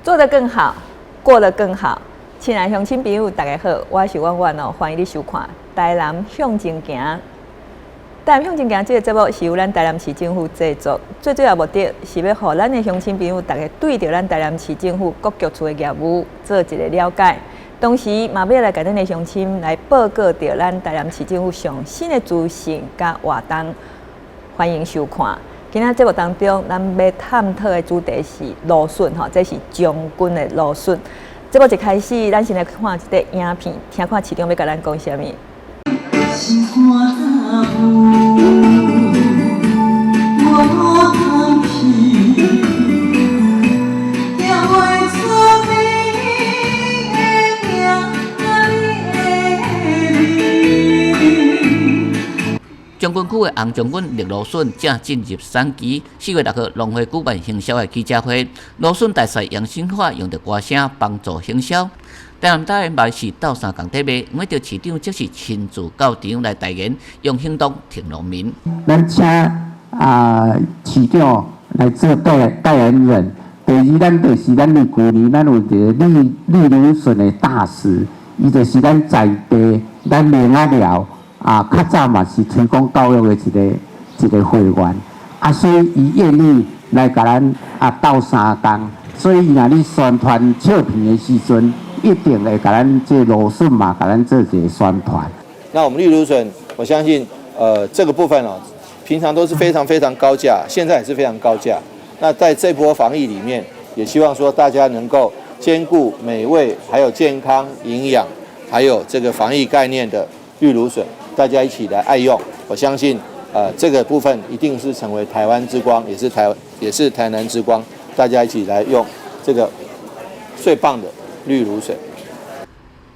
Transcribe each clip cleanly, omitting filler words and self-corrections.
做得更好，過得更好。親愛鄉親朋友，大家好，我是婉婉哦，歡迎你收看《台南向前行》。台南向前行這个節目是由咱台南市政府製作，最主要目的是欲予咱的鄉親朋友，逐家對著咱台南市政府各局處的業務做一个了解，同時嘛欲來共咱的鄉親來報告著咱台南市政府上新的資訊佮活動。歡迎收看。今仔節目當中，咱欲探討的主題是蘆筍吼，這是將軍的蘆筍。節目一開始，咱先來看一個影片，聽看市長欲共咱講啥物。心肝有我無通去，叫袂出你的名，你的面。將軍區的紅將軍綠蘆筍正進入產期。4月6號，農會舉辦行銷的記者會，蘆筍大使楊新華用著歌聲幫助行銷。台南大員是鬥相共咧賣，黃偉哲市長則是親自到場來代言，用行動挺農民。咱請啊市長來做代言人。第二，咱就是咱佇舊年，咱有一个綠蘆筍的大使，伊就是咱在地咱苓仔寮啊，較早嘛是推廣教育的一个會員，啊，所以伊願意來共咱啊鬥相共，所以伊若咧宣傳笑片的時陣，一定會共咱這蘆筍嘛，共咱做一个宣傳。那我們綠蘆筍，我相信，這個部分哦，平常都是非常非常高價，現在也是非常高價。那在這波防疫裡面，也希望說大家能夠兼顧美味，還有健康營養，還有這個防疫概念的綠蘆筍，大家一起來愛用。我相信，這個部分一定是成為台灣之光，也是台南之光。大家一起來用這個最棒的綠蘆筍。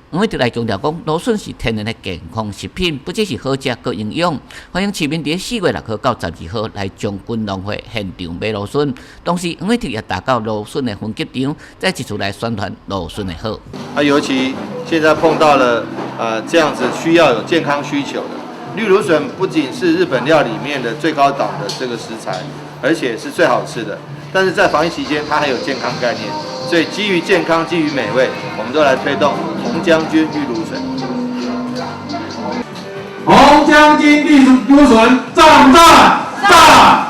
黃偉哲來強調講，蘆筍是天然的健康食品，不只是好食，閣營養。歡迎市民佇4月6號到12號來將軍農會現場買蘆筍。同時，黃偉哲也踏到蘆筍的分級場，再一次來宣傳蘆筍的好。啊，尤其現在碰到了這樣子需要有健康需求的綠蘆筍，不僅是日本料理裡面的最高檔的這個食材，而且是最好吃的。但是在防疫期間，它還有健康概念，所以基於健康、基於美味，我們都來推動紅將軍綠蘆筍。紅將軍綠蘆筍，讚讚讚！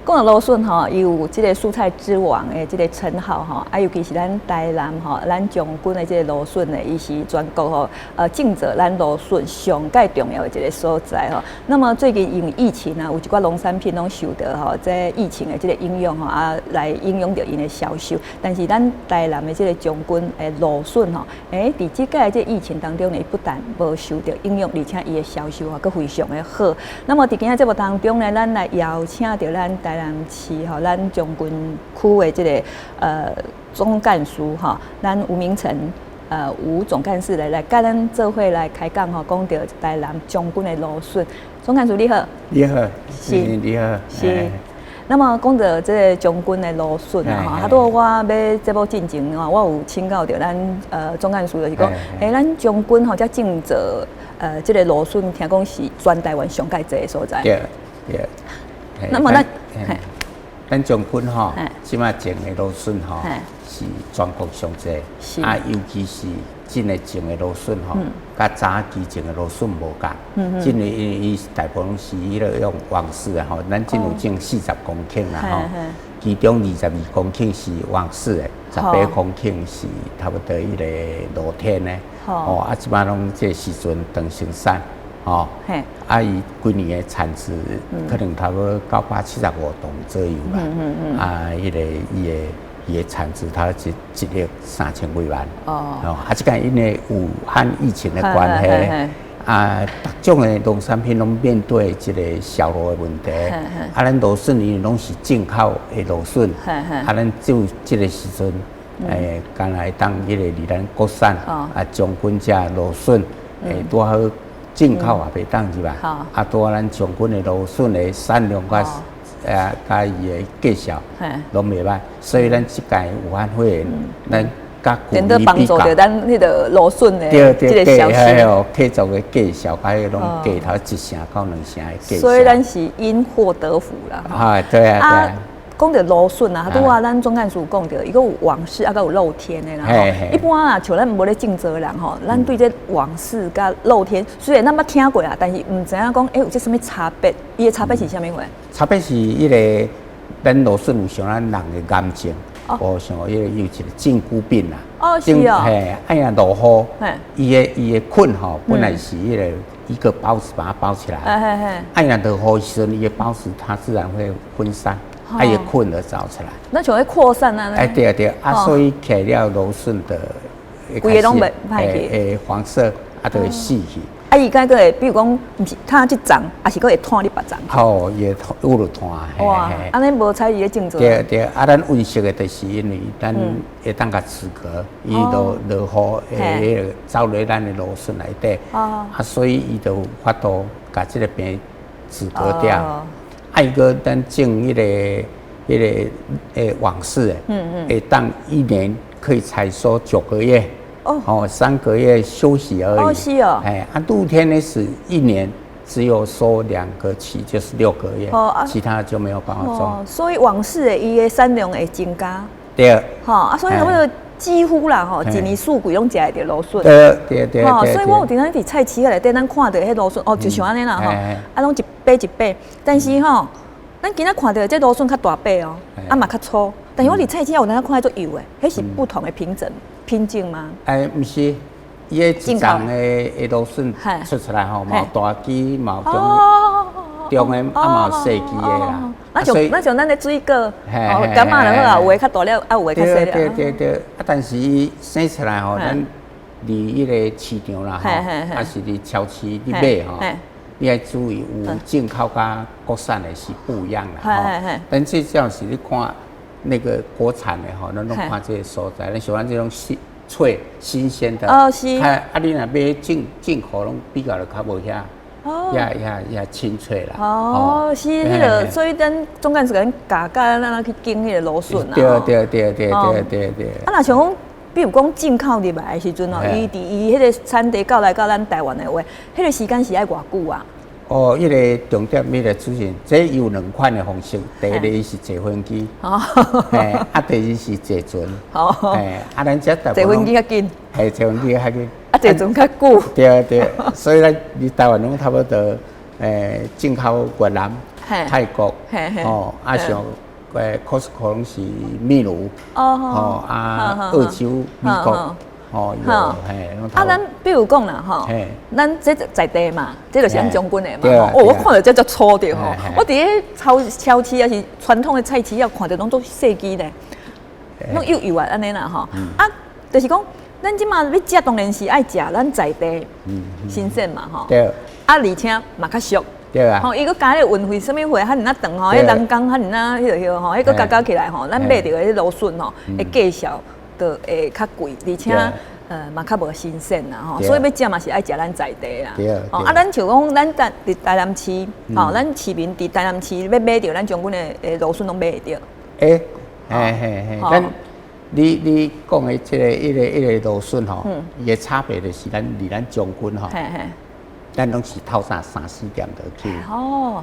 講到蘆筍吼，伊有這個蔬菜之王的這個稱號吼，啊，尤其是咱台南吼，咱將軍的這個蘆筍呢，伊是全國吼種植咱蘆筍上蓋重要的一個所在吼。那麼最近因為疫情啊，有一寡農產品攏受著吼這疫情的這個影響吼，啊，來影響著𪜶的銷售。但是咱台南的這個將軍的蘆筍吼，佇這擺這疫情當中呢，不但無受著影響，而且伊的銷售吼，閣非常的好。那麼佇今仔節目當中呢，咱來邀請著咱台南市吼，咱將軍區的這個總幹事吼，咱吳明誠吳總幹事來共咱做伙來開講吼，講著台南將軍的蘆筍。總幹事你好。你好，是。你好。是。那麼講著這個將軍的蘆筍啊，吼，啊，拄我欲節目進前吼，我有請教著咱總幹事，就是講，咱將軍吼，遮種植這個蘆筍，聽講是全台灣上蓋濟的所在。對對。那麼咱，咱將軍吼，這擺種的蘆筍吼，是全國上濟，啊，尤其是這个種的蘆筍吼，佮早期種的蘆筍無仝。這个因為伊大部分是彼个用網室的吼，咱這有種40公頃啦吼，其中22公頃是網室的，18公頃是差不多彼个露天的。哦，啊，這擺攏這時陣當生產。哦，啊，伊規年的產值可能差不多975噸左右吧。啊，彼个伊的產值，它1億3000幾萬。哦，啊，這個因為武漢疫情的關係，啊，逐種的農產品攏面對這個銷路的問題。啊，咱蘆筍因為攏是進口的蘆筍，啊，咱就這個時陣，敢若會當彼個佇咱國產，啊，將軍這蘆筍，拄好。進口也袂當入來，啊，拄仔咱將軍的蘆筍的產量佮佮伊的價數攏袂䆀，所以咱這屆武漢肺炎，咱佮舊年比較，幫助著咱彼个蘆筍的這個銷售，繼續的價數，佮彼個攏加頭一成到兩成的價。所以咱是因禍得福啦。啊，對啊，對啊。講著蘆筍啊，拄仔咱總幹事講著，伊閣有網室啊，閣有露天的啦吼。一般啊，像咱無咧種植的人吼，咱對這網室佮露天，雖然咱捌聽過啊，但是毋知影講，欸，有這啥物差別？伊的差別是啥物貨？差別是彼個咱蘆筍有像咱人的癌症，哦，像彼個有一個莖枯病啦。哦，是哦。嘿，哎呀，落雨，伊的菌吼，本來是彼個一個孢子把它包起來。哎呀，落雨時陣，伊的孢子它自然會分散。啊，伊菌就走出來，那像會擴散啊？哎，對對，啊，所以起了蘆筍的，規个攏袂歹去，會黃色，啊，就會死去。啊，伊敢閣會，比如講，毋是攤這叢，抑是閣會攤佇別叢？吼，伊會有落攤。哇，按呢無彩佇咧種植。對對，啊，咱溫室的，就是因為咱會當共阻隔，伊落落雨會彼個走入咱的蘆筍內底，啊，所以伊就有法度共這个病阻隔掉。啊，伊閣咱種彼個網室的，會當一年可以採收9個月，哦，3個月休息而已。哦，是哦。哎，啊，露天呢是一年只有收2個期，就是6個月，其他就沒有辦法種。所以網室的伊的產量會增加。對。吼，啊，所以我就幾乎啦，吼，一年四季攏食會著蘆筍。對對對。吼，所以我有陣時佇菜市仔內底，咱看著彼蘆筍，哦，就像按呢啦，吼，啊，攏一把一把，但是吼，咱今仔看著這蘆筍較大把哦，啊嘛較粗，但是我佇菜市仔有當看著足幼的，彼是不同的品種嗎？哎，毋是，伊个一叢的蘆筍出來吼，嘛有大支，嘛有中中的，啊嘛有細支的啦。那像咱的水果，哦，柑仔就好啊，有的較大粒，啊有的較細粒。對對對，啊，但是伊生出來吼，咱佇彼個市場啦吼，抑是佇超市你買吼。你愛注意，有進口佮國產的是不一樣啦。吼，但這種是你看那個國產的吼，咱攏看這个所在，咱像咱這種新脆新鮮的。哦，是。啊，你若買進口，攏比較就較無遐，遐清脆啦。哦，是彼个，所以咱總幹事共咱教教咱按怎去揀彼个蘆筍啊。對對對對對對對。啊，若像講，比如講進口入來的時陣哦，伊佇伊彼個產地到來到咱台灣的話，彼個時間是愛偌久啊？哦，彼个重點，彼个主持人，這有兩款的方式。第一个是坐飛機，嘿，啊，第二是坐船。哦，嘿，啊，咱這坐飛機較緊。嘿，坐飛機較緊。啊，坐船較久。對對，所以咱佇台灣攏差不多，進口越南、泰國，哦，啊像Costco 攏是秘魯，哦，啊，澳洲、美國。哦，有嘿，啊，咱比如講啦，吼，咱這在地嘛，這就是咱將軍的嘛，哦，我看著這足粗著吼，我佇咧超市抑是傳統的菜市仔看著攏足細支咧，攏幼幼啊按呢啦吼，啊，就是講咱這馬欲食當然是愛食咱在地新鮮嘛吼，啊，而且嘛較俗。對啊，吼，伊閣加咧運費，啥物費遐爾仔長吼，彼人工遐爾仔彼个彼個吼，彼閣加加起來吼，咱買著的彼蘆筍吼，會價數就會較貴，而且嘛較無新鮮啦吼，所以欲食嘛是愛食咱在地啦。哦，啊，咱像講咱佇台南市，吼，咱市民佇台南市欲買著咱將軍的蘆筍攏買會著。欸，嘿嘿嘿，咱你講的這个一個蘆筍吼，伊的差別就是咱佇咱將軍吼，咱攏是透早三四點就去，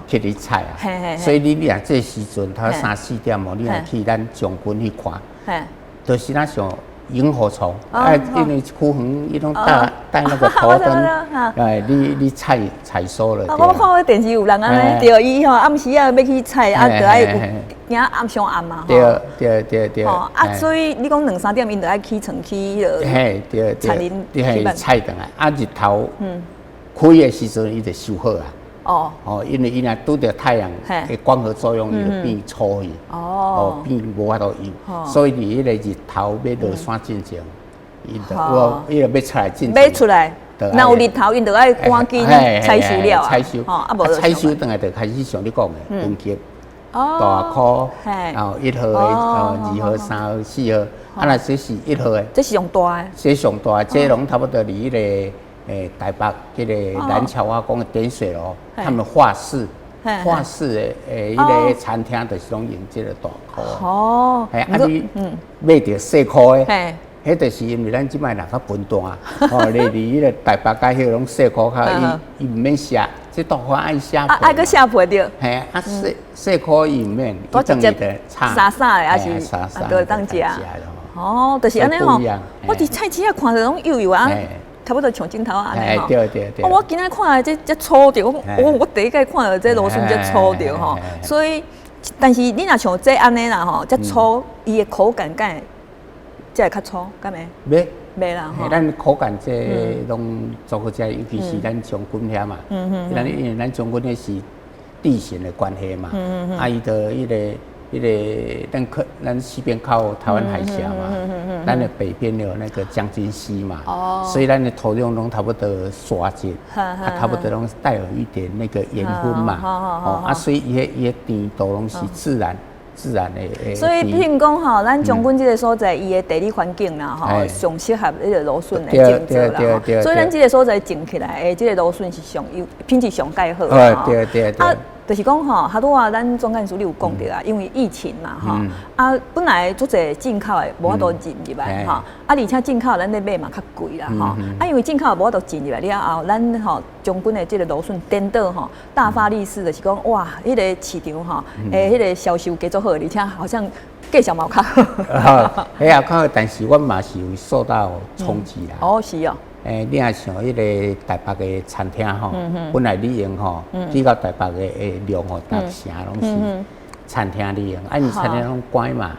去咧採啊，所以你若這時陣，透三四點哦，你若去咱將軍去看，就是咱像螢火蟲，哎，因為枯園伊攏帶那個頭燈，哎，你採收了。我看過電視有人按呢，對，伊吼暗時仔欲去採，啊，就愛驚暗傷暗嘛。對對對對。吼啊，所以你講兩三點，𪜶就愛起床去彼个。嘿，對對。田裡去採轉來，啊，日頭開的時陣，伊就收好啊。哦。哦，因為伊若拄著太陽的光合作用，伊就變粗去。哦。變無法度幼，所以佇彼个日頭欲落山進前，伊就有伊就欲出來進前。欲出來，若有日頭，𪜶就愛趕緊採收了啊。採收，啊無採收轉來就開始像你講的分級，大箍，然後1號的，2號、3號、4號，啊，若這是1號的。這是上大的。這上大，這攏差不多佇彼个。台北彼个南僑仔講的點水爐，他們畫室的彼个餐廳就是攏用這个大箍。哦，啊你買著細箍的，彼就是因為咱這擺人較笨蛋，吼，你佇彼个台北佮彼個攏細箍較，伊毋免削。這豆花愛寫皮。啊，愛閣寫皮對。嘿，啊細細顆伊毋免，伊直接沙沙的，抑是就會當食。哦，就是按呢吼。我佇菜市仔看著攏幼幼啊，差不多像指頭按呢吼。對對對。我今仔看這遮粗著，我第一擺看著這蘆筍遮粗著吼，所以，但是你若像這按呢啦吼，遮粗，伊的口感敢會才會較粗，敢會？袂。袂啦吼。咱口感這攏足好食，尤其是咱將軍遐嘛。咱因為咱將軍彼是地形的關係嘛。啊，伊就彼個咱靠咱西邊靠台灣海峽嘛，咱的北邊有那個將軍溪嘛，所以咱的土壤攏差不多沙質，啊，差不多攏帶有一點那個鹽分嘛，哦，啊，所以伊的甜度攏是自然的。所以，譬如講吼，咱將軍這個所在，伊的地理環境啦，吼，上適合彼個蘆筍的種植啦。所以，咱這個所在種起來的這個蘆筍是上優，品質上蓋好。對對對。啊，就是講吼，較拄仔咱總幹事你有講著啊，因為疫情嘛，吼，啊，本來足濟進口的無法度進入來，吼，啊，而且進口咱咧買嘛較貴啦，吼，啊，因為進口無法度進入來了後，咱吼將軍的這個蘆筍顛倒吼，大發利市，就是講哇，彼個市場吼，彼個銷售加足好，而且好像價錢嘛較好。彼也較好，但是阮嘛是有受到衝擊啦。哦，是哦。欸，你若像彼個台北的餐廳吼，本來你用吼，比較台北的量吼，逐城攏是餐廳咧用，啊，因餐廳攏關嘛，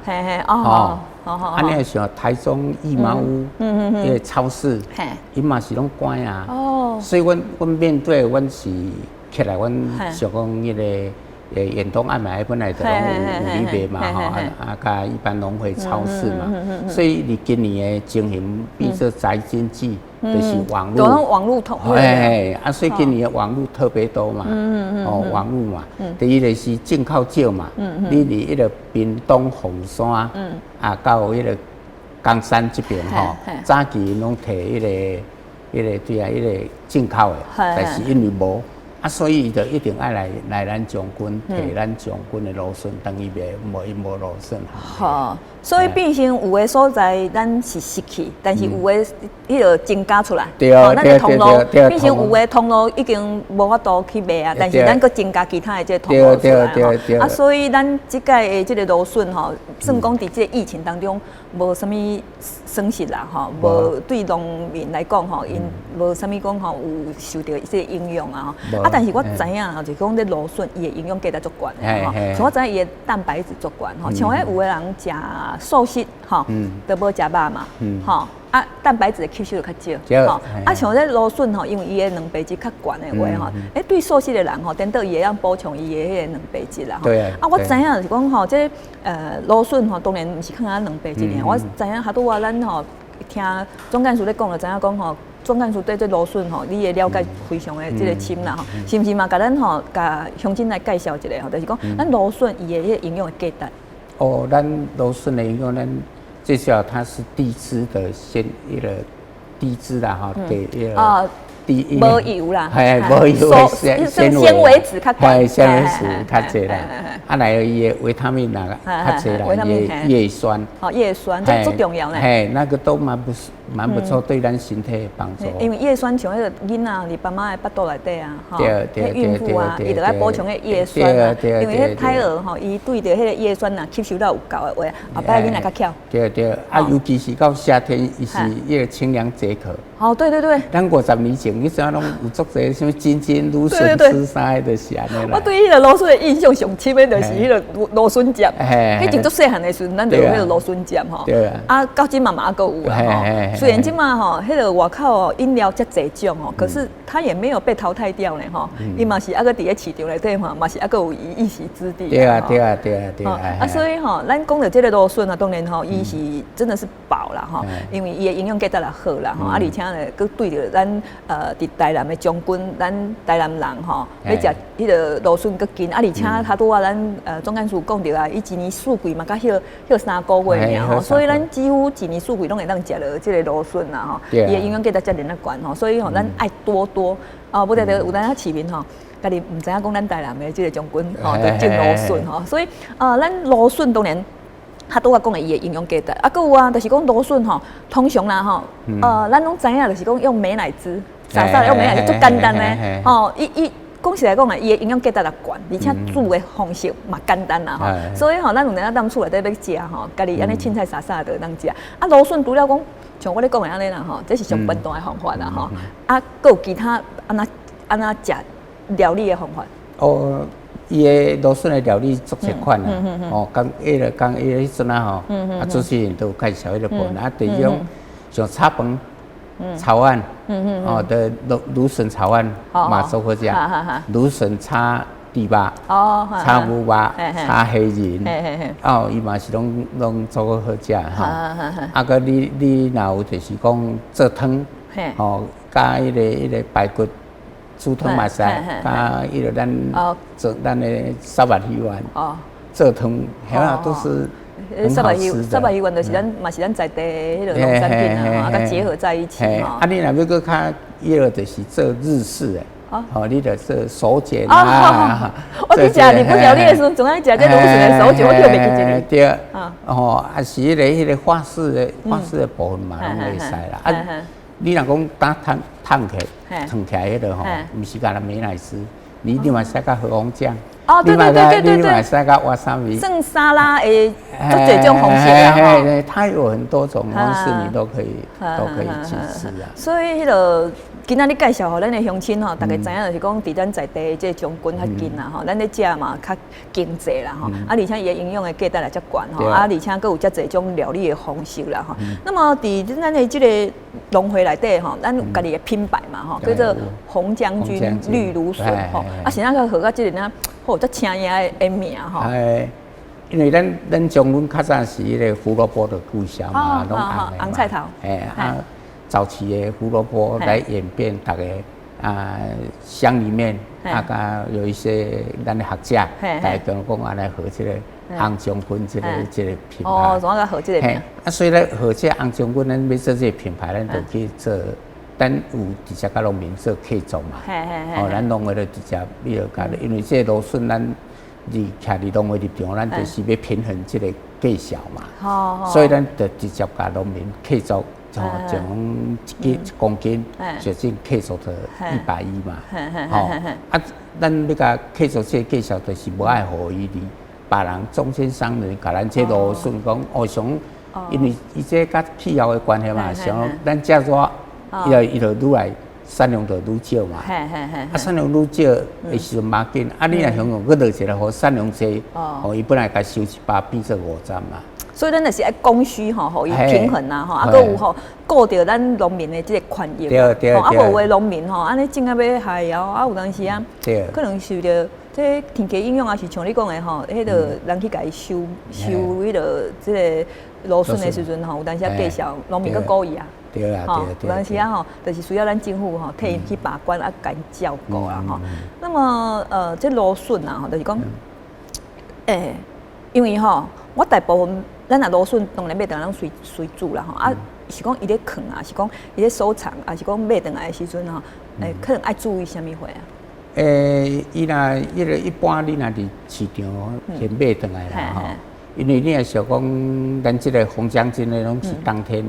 哦，啊，你若像台中義馬屋，彼個超市，伊嘛是攏關啊，所以阮面對阮是起來，阮想講彼個遠東愛買本來就攏有咧賣嘛吼，啊，佮一般農會超市嘛，所以你今年的情形變做宅經濟，就是網路，網路通，哎，啊，所以今年的網路特別多嘛，哦，網路嘛，第一個是進口少嘛，你佇彼個屏東鳳山，啊，到彼個岡山這邊吼，早期攏提彼個對啊，彼個進口的，但是因為無。啊，所以伊就一定愛來咱將軍提咱將軍的蘆筍，等於賣無伊無蘆筍。好，所以變成有的所在咱是失去，但是有的彼個增加出來。咱的通路變成有的通路已經無法度去賣啊，但是咱閣增加其他的這個通路出來吼。啊，所以咱這擺的這個蘆筍吼，算講佇這個疫情當中無啥物損失啦吼，無對農民來講吼，𪜶無啥物講吼有受著這個影響啊吼。啊，但是我知影吼，就是講這蘆筍伊的營養價值足懸的吼，像我知影伊的蛋白質足懸吼，像彼有的人食素食吼，都無食肉嘛，吼，啊，蛋白質的吸收就較少，吼，啊，像這蘆筍吼，因為伊的蛋白質較懸的話吼，欸，對素食的人吼，顛倒伊會當補充伊的彼個蛋白質啦。啊，我知影就是講吼，這蘆筍吼，當然毋是靠咱蛋白質爾，我知影較拄仔咱吼聽總幹事咧講，就知影講吼。總幹事對這蘆筍吼，你的了解非常的這個深啦吼，是毋是嘛？共咱吼，共鄉親來介紹一下吼，就是講咱蘆筍伊的彼個營養的價值。哦，咱蘆筍的營養，咱最主要它是低脂的纖一個低脂啦吼，給一個低無油啦，嘿，無油的纖維質較懸，纖維質較濟啦。啊，來伊的維他命啊較濟啦，伊的葉酸。哦，葉酸這足重要呢。嘿，那個都蠻不蠻不錯，對咱身體的幫助。因為葉酸像彼個囡仔佇爸媽的腹肚內底啊，吼，孕婦啊，伊著愛補充彼個葉酸啊，因為彼胎兒吼，伊對著彼個葉酸若吸收了有夠的話，後擺囡仔較巧。對對，啊，尤其是到夏天，伊是彼個清涼解渴。哦，對對對。咱50年前，你知影攏有足濟啥物津津蘆筍吃啥的，就是按呢啦。我對彼個蘆筍的印象上深的，就是彼個蘆筍汁。彼陣足細漢的時陣，咱就有彼個蘆筍汁吼。啊，到這馬嘛猶閣有啊吼。雖然這馬吼，彼個外口哦飲料遮濟種哦，可是它也沒有被淘汰掉呢吼。伊嘛是猶閣佇咧市場內底嘛，嘛是猶閣有伊一席之地。對啊對啊對啊對啊。啊，所以吼，咱講著這個蘆筍啊，當然吼，伊是真的是寶啦吼，因為伊的營養價值也好啦吼，啊，而且呢，閣對著咱佇台南的將軍，咱台南人吼，欲食彼個蘆筍閣近，啊，而且較拄仔咱總幹事講著啊，伊一年四季嘛，才歇歇3個月爾吼，所以咱幾乎一年四季攏會當食著這個蘆筍啦吼，伊的營養價值遮爾仔懸吼，所以吼，咱愛多多啊，無定定有當時市民吼，家己毋知影講咱台南的這個將軍吼，就種蘆筍吼，所以啊，咱蘆筍當然較拄仔講的伊的營養價值，啊，閣有啊，就是講蘆筍吼，通常啦吼，咱攏知影，就是講用美乃滋，啥啥用美乃滋足簡單的，吼，伊伊講實來講啊，伊的營養價值也懸，而且煮的方式嘛簡單啦吼。所以吼，咱有陣仔踮厝內底欲食吼，家己按呢凊彩撒撒就會當食。啊，蘆筍除了講像我咧講的按呢啦吼，這是上簡單的方法啦吼。啊，閣有其他按怎按怎食料理的方法？哦，伊的蘆筍的料理足濟款啊，哦，剛彼个剛彼个彼陣啊吼，啊主持人都有介紹彼个部分，啊，第二種像炒飯、炒飯，哦，的蘆筍炒飯嘛足好食，蘆筍炒豬肉，炒牛肉，炒蝦仁，哦，伊嘛是攏足好食吼。啊，閣你若有就是講做湯，吼，佮彼個排骨煮湯嘛會使，佮彼個咱做咱的沙白魚丸，做湯，遐啊都是。沙白魚沙白魚丸就是咱嘛是咱在地彼个農產品啊，啊，結合在一起。啊，你若欲閣較彼个就是做日式的，哦，你著做手卷啊。我去食日本料理的時陣，總愛食這蘆筍的手卷，我特別記得。對，哦，啊是彼個法式的部分嘛，攏會使啦。啊，你若講打燙燙起燙起來彼个吼，毋是干焦美乃滋，你另外使佮和風醬。哦，對對對對對對，你使佮瓦薩米，算沙拉的足濟種方式啦。吼，它有很多種方式，你都可以去吃啊。所以彼个今仔日介紹予咱的鄉親吼，大家知影就是講，佇咱在地這個將軍較近啦吼，咱咧食嘛較經濟啦吼，啊而且伊的營養的價值也遮懸吼，啊而且閣有遮濟種料理的方式啦吼。那麼佇咱的這個農會內底吼，咱有家己的品牌嘛吼，叫做紅將軍綠蘆筍吼，啊是按怎號佮這个呢？好，遮請影的名吼。哎，因為咱將軍較早是彼個胡蘿蔔的故鄉嘛，攏紅的紅菜頭。哎啊，早期的胡蘿蔔來演變，逐个啊鄉裡面啊，佮有一些咱的學者，大家講啊來號這個紅將軍這個品牌。哦，怎啊號這個名？啊，所以咧號這個紅將軍，咱欲做這個品牌，咱就去做。咱有直接佮農民做契作嘛，哦，咱農會就直接，比如講，因為這個蘆筍，咱佇徛佇農會立場，咱就是欲平衡這個價數嘛，所以咱就直接共農民契作，吼，將一斤1公斤，就進契作到110嘛，吼，啊，咱欲共契作這個價數，就是無愛予伊佇別人中間商人共咱這蘆筍講，哦，像，因為伊這佮氣候的關係嘛，像咱遮熱。伊就愈來產量就愈少嘛，啊產量愈少的時陣無要緊，啊你若想講閣落一個予產量濟，哦伊本來共收100變做50嘛。所以咱就是愛供需吼，予伊平衡啊吼，啊閣有吼顧著咱農民的這個權益。對對。啊無有的農民吼，按呢種啊欲害哦，啊有當時啊，可能受著這天氣影響，抑是像你講的吼，彼个人去共伊收收彼个這個蘆筍的時陣吼，有當時啊價數農民閣故意啊。對啊，對對。有當時啊吼，就是需要咱政府吼替𪜶去把關啊，共𪜶照顧啊吼。那麼這蘆筍啊吼，就是講，欸，因為吼，我大部分咱若蘆筍當然買轉來攏隨隨煮啦吼，啊是講伊咧囥啊，是講伊咧收藏，啊是講買轉來的時陣吼，欸，可能愛注意啥物貨啊？欸，伊若彼個一般你若佇市場先買轉來啦吼。因為你若想講，咱這個紅將軍的攏是當天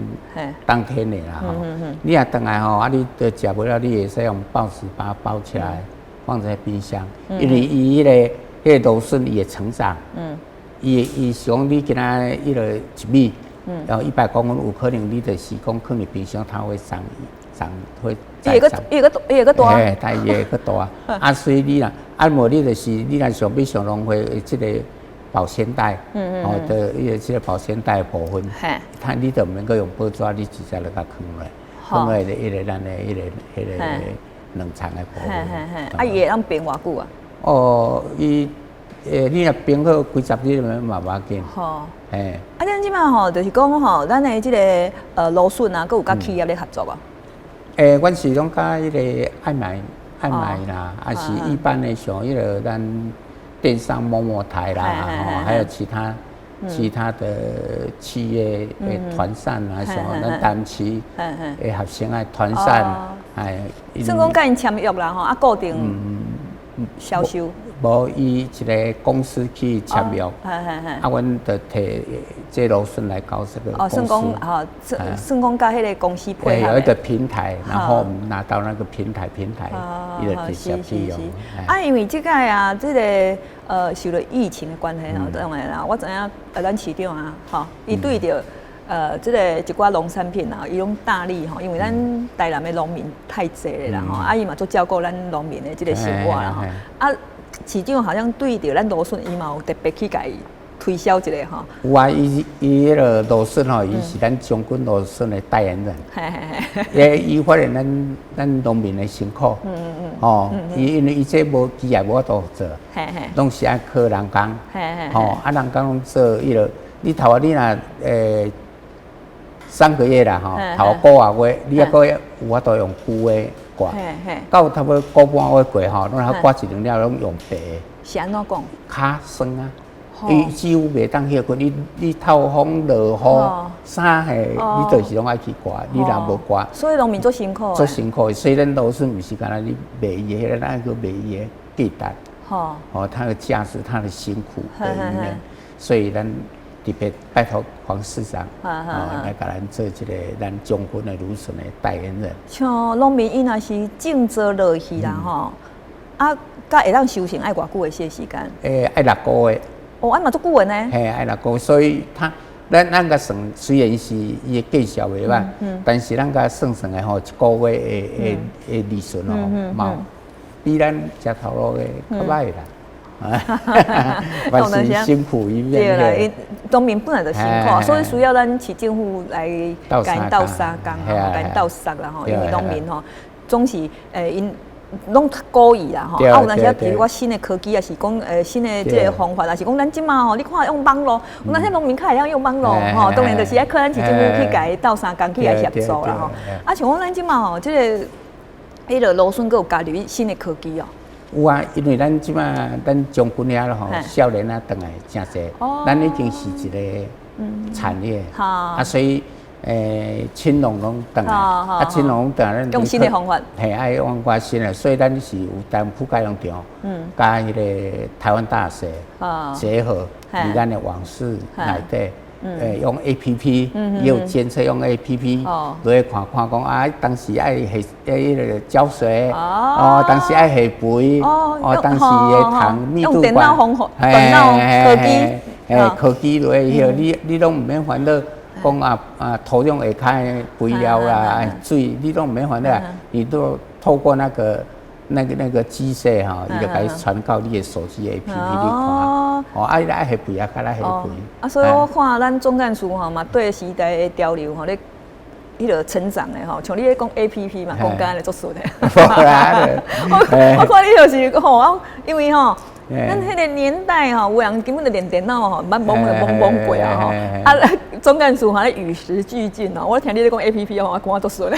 的啦吼。你若轉來吼，啊，你都食無了，你會使用報紙把它包起來，放在冰箱。因為伊彼個蘆筍伊會成長，伊是講你今仔彼個1米，然後100公分，有可能你就是講囥佇冰箱，它會長長會再長。伊會閣大。嘿，它伊會閣大。啊，所以你若啊無你就是你若想欲上農會這個保鮮袋，哦的，伊個這個保鮮袋部分，它你就毋免閣用報紙，你直接來共囥落，囥落彼個咱的彼個冷藏的部分。啊，伊會當冰偌久啊？哦，伊，欸，你若冰好幾十日嘛無要緊。吼，嘿。啊，咱這擺吼，就是講吼，咱的這個蘆筍啊，閣有佮企業咧合作啊？欸，阮是攏佮彼個愛買愛買啦，抑是一般的像彼個咱電商某某台啦，吼，還有其他的企業的團膳啊，什麼咱單區的學生愛團膳，哎，算講佮𪜶簽約啦，吼，啊固定銷售。無伊一个公司去簽約，啊，阮就提這蘆筍來交這個公司。哦，算講吼，算算講佮彼个公司配合。有一個平台，然後我們拿到那個平台，平台伊就直接去用。啊，因為這個啊，這個受著疫情的關係吼，當然啦，我知影咱市長啊，吼，伊對著這个一寡農產品啊，伊攏大力吼，因為咱台南的農民太濟啦吼，啊，伊嘛足照顧咱農民的這個生活啦吼，啊。市長好像對著咱蘆筍，伊嘛有特別去共伊推銷一下吼。有啊，伊伊彼个蘆筍吼，伊是咱將軍蘆筍的代言人。伊發現咱咱農民的辛苦。吼，伊因為伊這無機械無法度做，攏是愛靠人工。吼，啊人工攏做彼个，你頭仔你若3個月啦吼，頭個仔月你抑閣有法度用舊的割，到差不多個半月過吼，攏較割一兩了攏用白的。是按怎講？跤酸啊，伊幾乎袂當歇睏，你你透風落雨啥的，你就是攏愛去割，你若無割，所以農民足辛苦。足辛苦，所以咱蘆筍毋是干焦你賣伊的彼個，咱閣賣伊的價值。哦，它的價值，它的辛苦的一面，所以咱特別拜託黃市長，哦，來共咱做這个咱將軍的蘆筍的代言人。像農民伊若是種植落去啦吼，啊，才會當收成愛偌久的時間？愛6個月。哦，啊嘛足久的呢。嘿，愛六個月，所以他咱咱共算雖然是伊的價數袂歹，但是咱共算算的吼，一個月的的的利潤哦，嘛比咱食頭路的較歹啦。嘛是辛苦一面。對啦，𪜶農民本來就辛苦，所以需要咱市政府來共𪜶鬥相共吼，共𪜶鬥捒啦吼，因為農民吼總是𪜶攏較古意啦吼，啊有當時啊，比如講新的科技，抑是講新的這個方法，抑是講咱這馬吼，你看用網路，有當時農民較會曉用網路吼，當然就是愛靠咱市政府去共伊鬥相共去共協助啦吼。啊，像講咱這馬吼，這個彼个蘆筍閣有加入新的科技哦。有啊，因為咱這馬咱將軍遐吼，少年仔轉來誠濟，咱已經是一個產業，啊，所以青農攏轉來，啊，青農轉來，用新的方法，嘿，愛用較新的，所以咱是有台南區農場，佮彼个台灣大學結合，佇咱的網室內底。用 APP，也有監測用 APP，落去看看講啊，當時愛下彼个澆水，哦，當時愛下肥，哦，當時的糖密度用電腦方法，電腦科技，科技落去，你你攏毋免煩惱，講啊啊土壤下跤的肥料啦、水，你攏毋免煩惱，你都透過那個機械吼，伊就共伊傳到你的手機 APP 你看，哦，啊，你愛下肥啊，較來下肥。啊，所以我看咱總幹事吼嘛，對時代的潮流吼咧，彼个成長的吼，像你咧講 APP 嘛，講甲按呢足順的。我看你就是吼，啊，因為吼，咱彼个年代吼，有人根本就連電腦吼，捌摸都摸摸過啊吼。啊，總幹事吼咧與時俱進哦。我聽你咧講 APP 吼，我感覺足順的，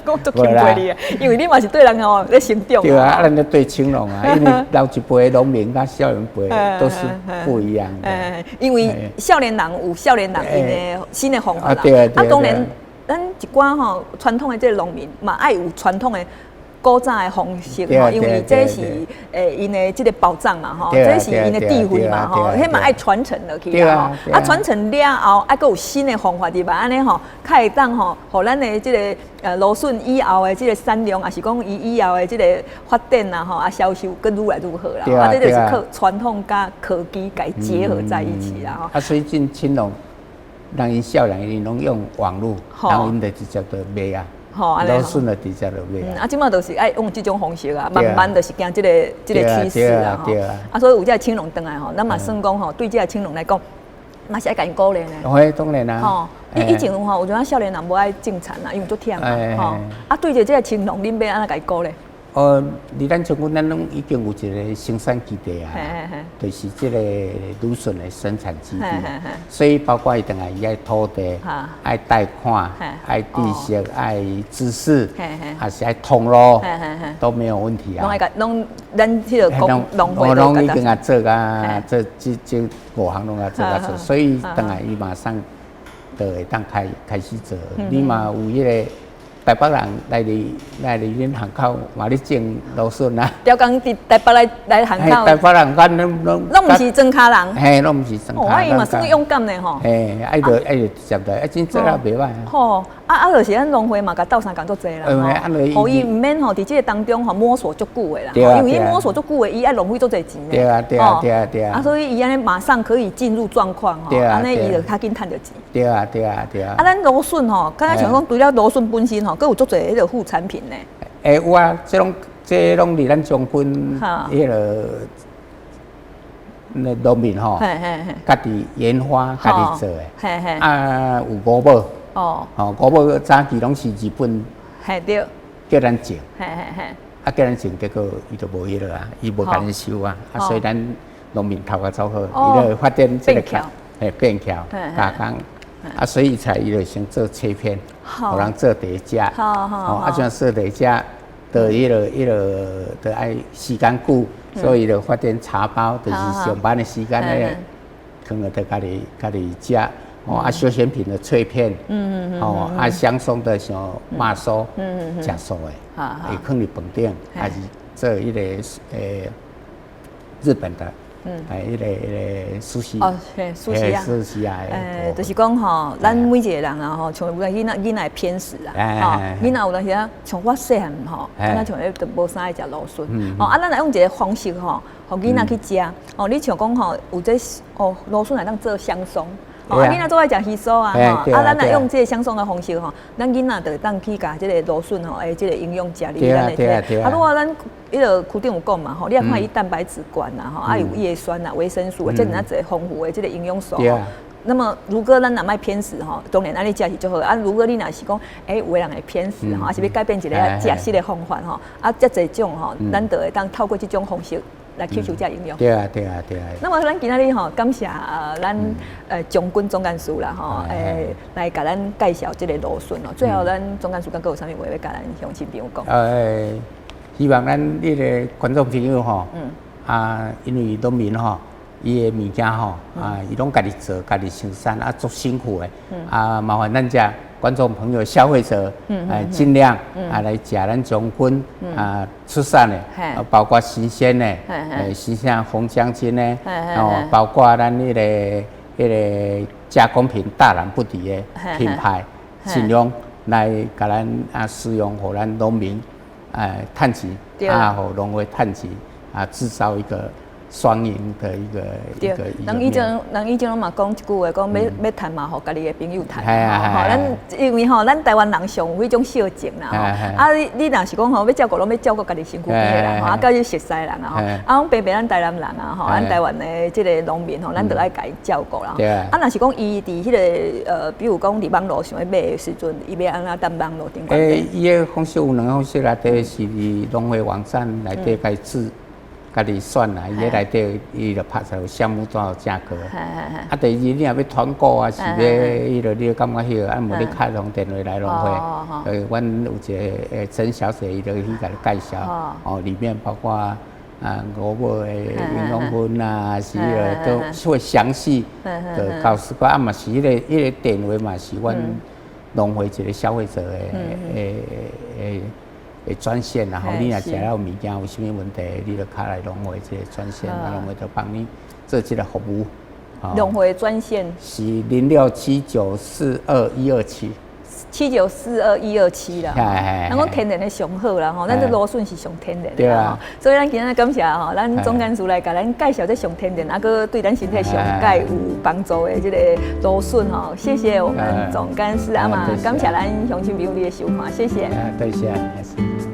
講足欽佩你的，因為你嘛是對人吼咧成長。對啊，咱咧對青農啊，因為老一輩農民佮少年輩都是不一樣的。因為少年人有少年人𪜶的新的方法啦。啊，當然，咱一寡吼傳統的這個農民嘛，愛有傳統的古早的方式吼，因為這是𪜶的這個寶藏嘛吼，這是𪜶的智慧嘛吼，彼嘛愛傳承落去啦吼。啊，傳承了後，愛閣有新的方法佇嘛，按呢吼，較會當吼，予咱的這個蘆筍以後的這個產量，抑是講伊以後的這個發展啊吼，啊銷售閣愈來愈好啦。啊，這就是靠傳統佮科技共結合在一起啦吼。啊，所以進青農，人𪜶少年𪜶攏用網路，然後𪜶就直接就賣啊。吼，蘆筍就直接就賣。啊，這馬就是愛用這種方式啊，慢慢就是行這個趨勢啊。啊，所以有這個青農轉來吼，咱嘛算講吼，對這個青農來講，嘛是愛共𪜶鼓勵呢。會當然啦。吼，以前吼有陣少年人無愛種田啊，因為足忝嘛。吼，啊，對著這個青農，恁欲按怎共伊鼓勵？哦，佇咱將軍，咱攏已經有一個生產基地啊，就是這個蘆筍的生產基地。所以包括伊轉來，伊愛土地，愛貸款，愛知識，愛知識，還是愛通路，都沒有問題啊。攏愛共攏咱彼个農農會攏已經啊做啊，這這這五項攏啊做啊做，所以轉來伊馬上就會當開開始做。你嘛有彼個。台北人來佇恁巷口嘛咧種蘆筍啊。刁工佇台北來巷口。台北人咱攏攏。攏毋是莊跤人。嘿，攏毋是莊跤。哦，伊嘛算勇敢呢吼。嘿，啊伊就啊伊就接來，啊真做了袂䆀。吼，啊，就是咱農會嘛，共鬥相共足濟啦。吼，予伊毋免吼，佇這个當中吼摸索足久的啦。因為伊摸索足久的，伊愛浪費足濟錢。對啊。啊，所以伊按呢馬上可以進入狀況吼，按呢伊就較緊趁著錢。對啊。啊，咱蘆筍吼，敢若像講除了蘆筍本身吼，閣有足濟彼个副產品呢。欸，有啊，這攏佇咱將軍彼个那農民吼，家己研發、家己做的。啊，有五寶。吼，五寶早期攏是日本。叫咱種。啊，叫咱種，結果伊就無彼落啊，伊無共咱收啊，啊，所以咱農民頭殼走好，伊就發展這个嘿，變巧加工。啊，所以才伊就先做切片，予人做茶食。哦，啊，像做茶食，就彼个，就愛時間久，所以就發展茶包，就是上班的時間咧，囥佇家己食。哦，啊，休閒品的脆片，哦，啊，香鬆的像肉酥，食素的，會囥佇飯頂，還是做彼个日本的。哎，彼个壽司。哦，嘿，壽司啊。壽司啊。就是講吼，咱每一個人啊吼，像有陣囡仔會偏食啦，吼，囡仔有陣時啊，像我細漢吼，敢若像彼就無啥愛食蘆筍，吼，啊，咱來用一个方式吼，予囡仔去食，哦，你像講吼，有這哦，蘆筍會當做香鬆。哦，囡仔做愛食魚酥啊，吼，啊，咱來用這个香鬆的方式吼，咱囡仔就會當去共這个蘆筍吼，欸，這个營養食入咱的體。啊，如果咱彼个區長有講嘛，吼，你也看伊蛋白質懸啦，吼，啊有葉酸啊、維生素啊，這爾濟豐富的這个營養素。那麼如果咱若莫偏食吼，當然按呢食是足好。啊，如果你若是講，欸，有的人會偏食吼，抑是欲改變一个食食的方法吼，啊，遮濟種吼，咱就會當透過這種方式來吸收這營養。對啊。那麼咱今仔日吼，感謝咱將軍總幹事啦吼，來共咱介紹這个蘆筍哦。最後，咱總幹事閣有啥物話欲共咱鄉親朋友講？希望咱彼个觀眾朋友吼，啊，因為農民吼，伊的物件吼，啊，伊攏家己做，家己生產，啊，足辛苦的，啊，麻煩咱遮觀眾朋友、消費者，哎，盡量啊來食咱將軍啊出產的，啊，包括新鮮的，新鮮紅將軍的，哦，包括咱彼個加工品大南不敵的品牌，盡量來共咱啊使用，予咱農民哎趁錢，啊，予農會趁錢，啊，製造一個雙贏的一個一個。人以前人以前攏嘛講一句話，講欲趁嘛，予家己的朋友趁。吼，咱因為吼，咱台灣人上有彼種相情啦。吼，啊，你若是講吼，欲照顧攏欲照顧家己身軀邊的人吼，啊，佮你熟似人啊吼。啊，講平平咱台南人啊吼，咱台灣的這个農民吼，咱就愛共伊照顧啦。啊，若是講伊佇彼个比如講佇網路想欲買的時陣，伊欲按怎佇網路頂懸？欸，伊的方式有兩个方式啦，第一是佇農會網站內底共伊自家己選啦，伊彼內底伊就拍出來有項目多少價格。啊，第二你若欲團購啊，是欲彼个你感覺彼个啊，無你敲通電話來農會，阮有一个陳小姐，伊就去共你介紹，哦，裡面包括啊五寶的營養分啊，是彼个都會詳細的告訴我，啊嘛是彼個電話嘛是阮農會一个消費者的專線，然後你若食了物件有啥物問題，你就敲來農會這個專線，啊，農會就幫你做這个服務。農會專線是06-7942127。 7942127啦，人講天然的上好啦吼，咱這蘆筍是上天然的啦，所以咱今日感謝吼，咱總幹事來共咱介紹這上天然，啊，閣對咱身體上蓋有幫助的這个蘆筍吼，謝謝我們總幹事啊嘛，感謝咱鄉親朋友的收看，謝謝。多謝。